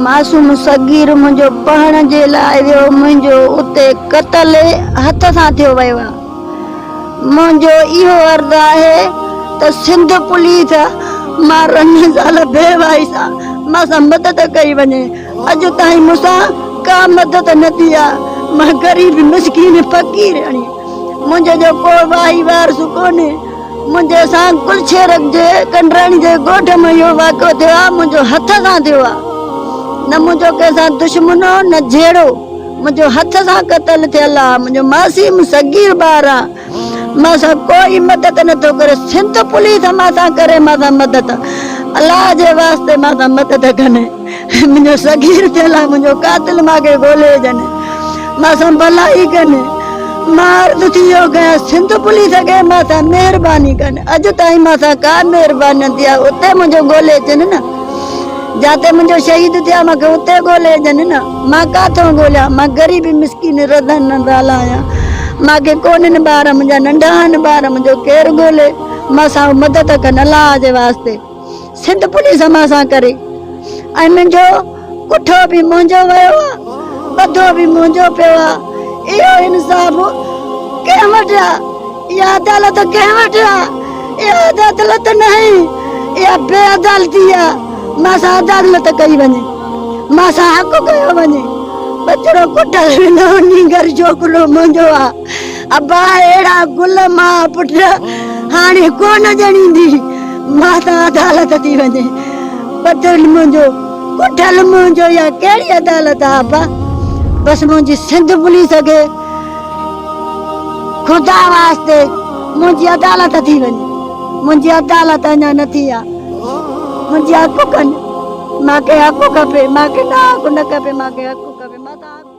معصوم صغير منهنجو پڙهڻ جي لاء ويو منهنجو اتي قتل هٿ سان ٿيو ويو آ. منهنجو اهو عرض آهي ته سنڌ پوليس مان رن زال بيواهي سان مان سان مدد ڪئي وڃي اڄ تائين مون سان ڪا مدد نه ٿي آ مان غريب مسڪين فقيرياڻي منهنجو جو ڪو واهي وارث ڪونهي منهنجي سان گلشير جي ڪنڊراڻي جي ڳوٺ ۾ اهو واقعو ٿيو آ منهنجو هٿ سان ٿيو آ نه منهنجو ڪنهن سان دشمن هو نه جهيڙو منهنجو هٿ سان قتل ٿيل آ منهنجو معصوم صغير ٻار آ مان سان ڪوئي مدد نه ٿو ڪري سنڌ پوليس مان سان ڪري مان سان مدد الله جي واسطي مان سان مدد ڪن منهنجو صغير ٿيل آ منهنجو قاتل مان کي ڳولي ڏين مان سان ڀلائي ڪن مان عرض ٿي اهو ڪيان سنڌ پوليس کي مان سان مهرباني ڪن اڄ تائين مان سان ڪا مهرباني نه ٿي آ اتي منهنجو ڳولي اچن نه جاتي منهنجو شهيد ٿيا مان کي اتي ڳولي اچن نه مان ڪاٿو ڳوليان مان غريب مسڪين رڌن ننڍالا آهيان مان کي ڪونهن ٻار منهنجا ننڍا آهن ٻار منهنجو ڪير ڳولي مان سان مدد ڪن الله جي واسطي سنڌ پوليس مان سان ڪري ۽ منهنجو ڪٺو به منهنجو ويو آ ٻڌو به منهنجو پيو آ اهو انصاف ڪنهن وٽ آ اها عدالت ڪنهن وٽ آ اها عدالت ناهي اها بي عدالتي آ مان سان عدالت ڪئي وڃي مان سان حق ڪيو وڃي ٻچڙو ڪٽل ويندو نينگر ڇوڪرو منهنجو آ ابا اهڙا گل ماء پٽ هاڻي ڪونه ڄڻيندي مان سان عدالت ٿي وڃي ٻڌل منهنجو ڪٺل منهنجو اها ڪهڙي عدالت آ ابا بس منهنجي سنڌ پوليس کي خدا واسطي منهنجي عدالت ٿي وڃي منهنجي عدالت اڃا نه ٿي آ منهنجي حق ڪن مان کي حق کپي مان کي نه حق نه کپي مان کي حق کپي مان ته